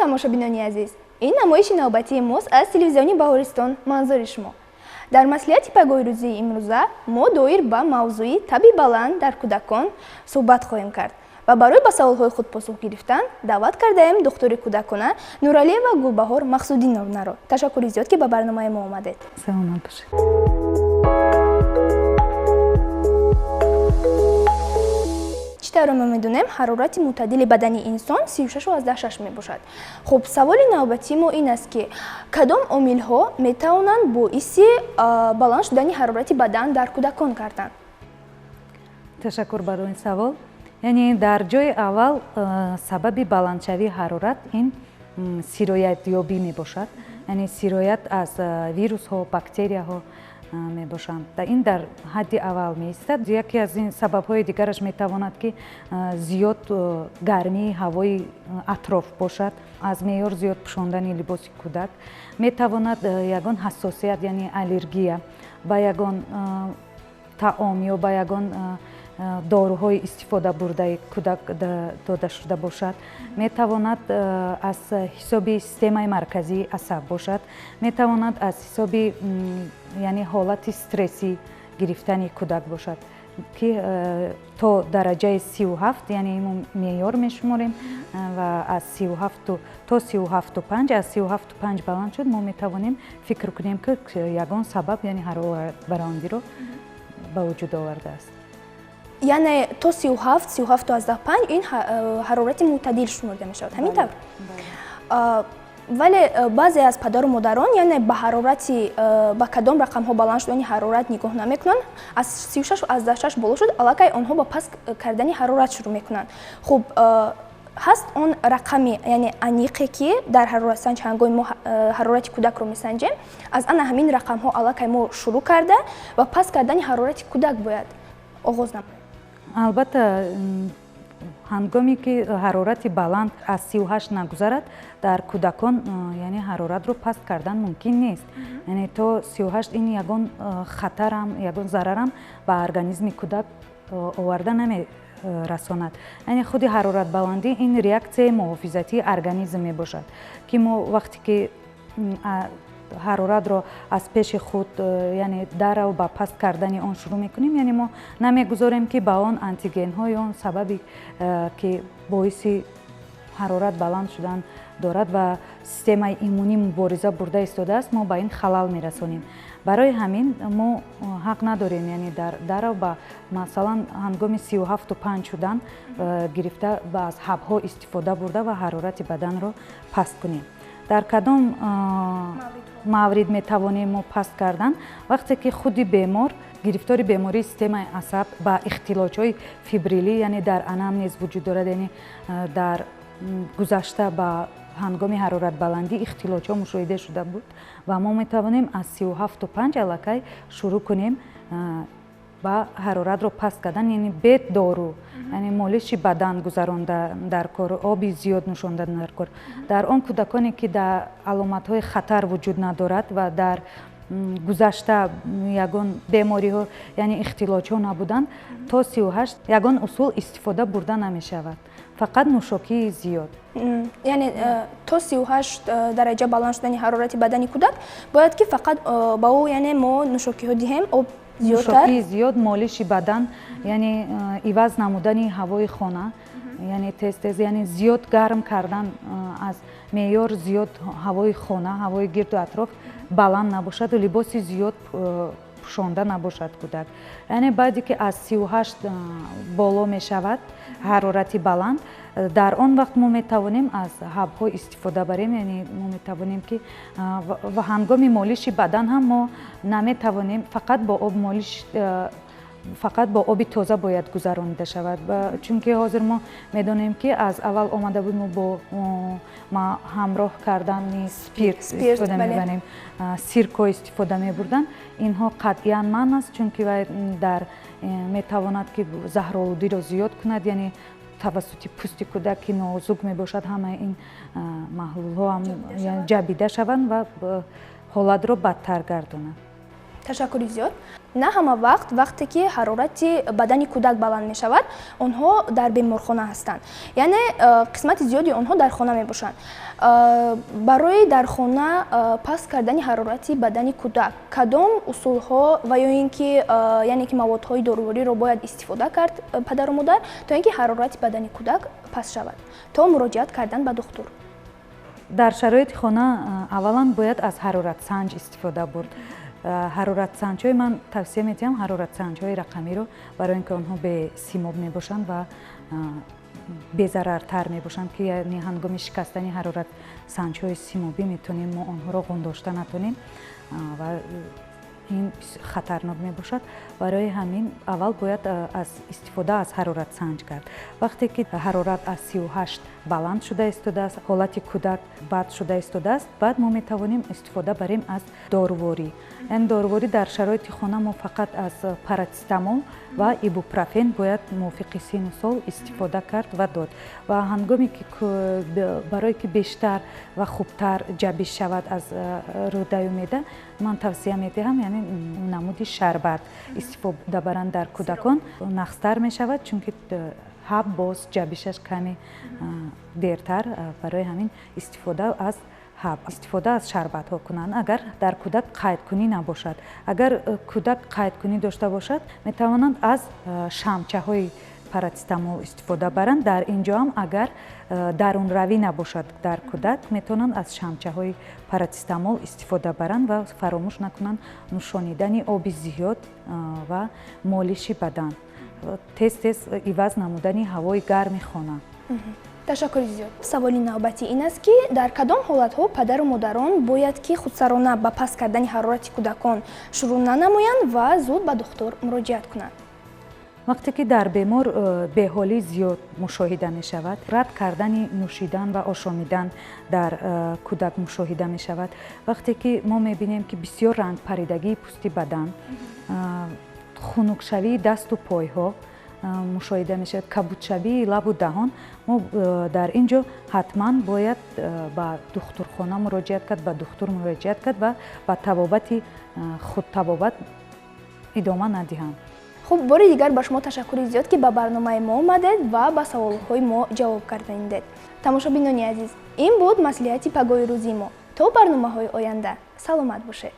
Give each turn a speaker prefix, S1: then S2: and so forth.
S1: Тамошобинони азиз, ин намоиши навбатии мост аз телевизиони Баҳористон манзури шумо. Дар маслиҳати пагоҳи рӯзии имрӯза мо доир ба мавзӯи таби баланд дар кӯдакон суҳбат хоҳем кард ва барои ба саволҳои худ посух гирифтан даъват кардаем духтури кӯдакона Нуралиева Гулбаҳор Мақсудиновнаро. Ташаккури зиёд, ки ба барномаи мо омадед.
S2: Саломат бошед.
S1: Чӣ тавре мо медонем, ҳарорати мӯътадили бадани инсон 36,6 мебошад. Хуб, саволи навбатии мо ин аст, ки кадом омилҳо метавонанд боиси баланд шудани ҳарорати бадан дар кӯдакон гарданд?
S2: Ташаккур барои ин савол. Яъне дар ҷои аввал сабаби баландшавии ҳарорат ин сироятёбӣ мебошад, яъне сироят аз вирусҳо, бактерияҳо мебошанд. Ин дар ҳадди аввал меистад. Яке аз ин сабабҳои дигараш метавонад, ки зиёд гармии ҳавои атроф бошад, аз меъёр зиёд пӯшондани либоси кӯдак метавонад, ягон ҳассосият, яъне аллергия ба ягон таом ё ба ягон доруҳои истифода бурдаи кӯдак дода шуда бошад, метавонад аз ҳисоби системаи марказии асаб бошад, метавонад аз ҳисоби, яъне ҳолати стрессӣ гирифтани кӯдак бошад, ки то дараҷаи 37, яъне мо меъёр мешуморем, ва аз 37 то 37,5, аз 37,5 баланд шуд, мо метавонем фикр кунем, ки ягон сабаб, яъне ҳароратбаландиро ба вуҷуд овардааст.
S1: Яъне то 37, 37,5 ин ҳарорати мӯътадил шуморда мешавад, ҳамин тавр? Вале баъзе аз падару модарон, яъне ба ҳарорати, ба кадом рақамҳо баланд шудани ҳарорат нигоҳ намекунанд. Аз 36,6 боло шуд, аллакай онҳо ба паст кардани ҳарорат шурӯъ мекунанд. Хуб, ҳаст он рақами, яъне аниқе, ки дар ҳароратсанҷ ҳангоми мо ҳарорати кӯдакро месанҷем, аз ана ҳамин рақамҳо аллакай мо шурӯъ карда ва паст кардани ҳарорати кӯдак бояд оғоз намоем?
S2: Албатта, ҳангоме ки ҳарорати баланд аз 38 нагузарад дар кӯдакон, яъне ҳароратро паст кардан мумкин нест. Яъне то 38 ин ягон хатарам, ягон зарарам ба организми кӯдак оварда намерасонад. Яъне худи ҳароратбаландӣ ин реаксияи муҳофизатии организм мебошад, ки мо вақте ки ҳароратро аз пеши худ, яъне дарав ба паст кардани он шурӯъ мекунем, яъне мо намегузорем, ки ба он антигенҳои он сабаби, ки боиси ҳарорат баланд шудан дорад ва системаи иммунӣ мубориза бурда истодааст, мо ба ин халал мерасонем. Барои ҳамин мо ҳақ надорем, яъне дарав ба, масалан, ҳангоми 37,5 шудан гирифта аз ҳабҳо истифода бурда ва ҳарорати баданро паст кунем. Дар кадом маврид метавонем мо паст кардан? Вақте ки худи бемор гирифтори бемории системаи асаб ба ихтилоҷҳои фибрилӣ, яъне дар анамнез вуҷуд дорад, яъне дар гузашта ба ҳангоми ҳароратбаландӣ ихтилоҷҳо мушоҳида шуда буд ва мо метавонем аз 37,5 аллакай шурӯъ кунем ба ҳароратро паст кардан, яъне бе дору, яъне молиши бадан гузаронда дар кор, оби зиёд нӯшондан дар кор. Дар он кӯдаконе, ки дар аломатҳои хатар вуҷуд надорад ва дар гузашта ягон бемориҳо, яъне ихтилоҷҳо набуданд, то 38 ягон усул истифода бурда намешавад, фақат нӯшокии зиёд.
S1: Яъне то 38 дараҷа баланд шудани ҳарорати бадани кӯдак бояд ки фақат ба ӯ, яъне мо нӯшокиҳо диҳем, об зиёдтар,
S2: нӯшокии зиёд, молиши бадан, яъне иваз намудани ҳавои хона, яъне тез тез, яъне зиёд гарм кардан, аз меъёр зиёд ҳавои хона, ҳавои гирду атроф баланд набошаду либоси зиёд пӯшонда набошад кӯдак. Яъне баъде ки аз 38 боло мешавад ҳарорати баланд, дар он вақт мо метавонем аз ҳабҳо истифода барем. Яъне мо метавонем, ки ва ҳангоми молиши бадан ҳам мо наметавонем фақат бо об молиш, фақат бо оби тоза бояд гузаронида шавад, чунки ҳозир мо медонем, ки аз аввал омада буд, мо бо ҳамроҳ кардани спирт истифода мебарем, сирко истифода мебурданд. Инҳо қатъиян манъ аст, чунки вай дар метавонад, ки заҳролудиро зиёд кунад, яъне тавассути пӯсти кӯдак, ки нозук мебошад, ҳамаи ин маҳлулҳо ҷабида шаванд ва ҳолатро бадтар гардонад.
S1: Ташаккури зиёд. На ҳама вақт вақте ки ҳарорати бадани кӯдак баланд мешавад, онҳо дар беморхона ҳастанд, яъне қисмати зиёди онҳо дар хона мебошанд. Барои дар хона паст кардани ҳарорати бадани кӯдак кадом усулҳо ва ё ин ки, яъне ки маводҳои дорувориро бояд истифода кард падару модар, то ин ки ҳарорати бадани кӯдак паст шавад то муроҷиат кардан ба духтур?
S2: Дар шароити хона аввалан бояд аз ҳароратсанҷ истифода бурд. Ҳароратсанҷҳои ман тавсия медиҳам ҳароратсанҷҳои рақамиро, барои ин ки онҳо бесимоб мебошанд ва безарартар мебошанд, ки яъне ҳангоми шикастани ҳароратсанҷҳои симобӣ метавонем мо онҳоро ғундошта натонем ва ин хатарнок мебошад. Барои ҳамин аввал бояд аз истифода аз ҳароратсанҷ кард. Вақте ки ҳарорат аз 38 баланд шуда истодааст, ҳолати кӯдак бад шуда истодааст, баъд мо метавонем истифода барем аз доруворӣ. Яъне доруворӣ дар шароити хона мо фақат аз парацетамол ва ибупрофен бояд мувофиқи сину сол истифода кард ва дод. Ва ҳангоме ки барое ки бештар ва хубтар ҷабиш шавад аз рӯдаю меъда, ман тавсия медиҳам, яъне намуди шарбат истифода баранд дар кӯдакон, нағзтар мешавад, чунки ҳаб боз ҷабишаш каме дертар. Барои ҳамин истифода аз ҳаб, истифода аз шарбатҳо кунанд, агар дар кӯдак қайдкунӣ набошад. Агар кӯдак қайдкунӣ дошта бошад, метавонанд аз шамчаҳои парацетамол истифода баранд. Дар ин ҷо ҳам агар дарунравӣ набошад дар кӯдак, метавонанд аз шамчаҳои парацетамол истифода баранд ва фаромӯш накунанд нӯшонидани оби зиёд ва молиши бадан, тез тез иваз намудани ҳавои гарми хона.
S1: Ташаккури зиёд. Саволи навбатӣ ин аст, ки дар кадом ҳолатҳо падару модарон бояд ки худсарона ба паст кардани ҳарорати кӯдакон шурӯъ нанамоянд ва зуд ба духтур муроҷиат кунанд?
S2: Вақте ки дар бемор беҳолӣ зиёд мушоҳида мешавад, рад кардани нӯшидан ва ошомидан дар кӯдак мушоҳида мешавад, вақте ки мо мебинем, ки бисёр рангпаридагии пӯсти бадан, хунукшавии дасту пойҳо мушоҳида мешавад, кабудшавии лабу даҳон, мо дар ин ҷо ҳатман бояд ба духтурхона муроҷиат кард, ба духтур муроҷиат кард ва ба табобати худтабобат идома надиҳанд.
S1: Хуб, бори дигар ба шумо ташаккури зиёд, ки ба барномаи мо омадед ва ба саволҳои мо ҷавоб гардонидед. Тамошобинони азиз, ин буд маслиҳати пагоҳи рӯзи мо. То барномаҳои оянда саломат бошед.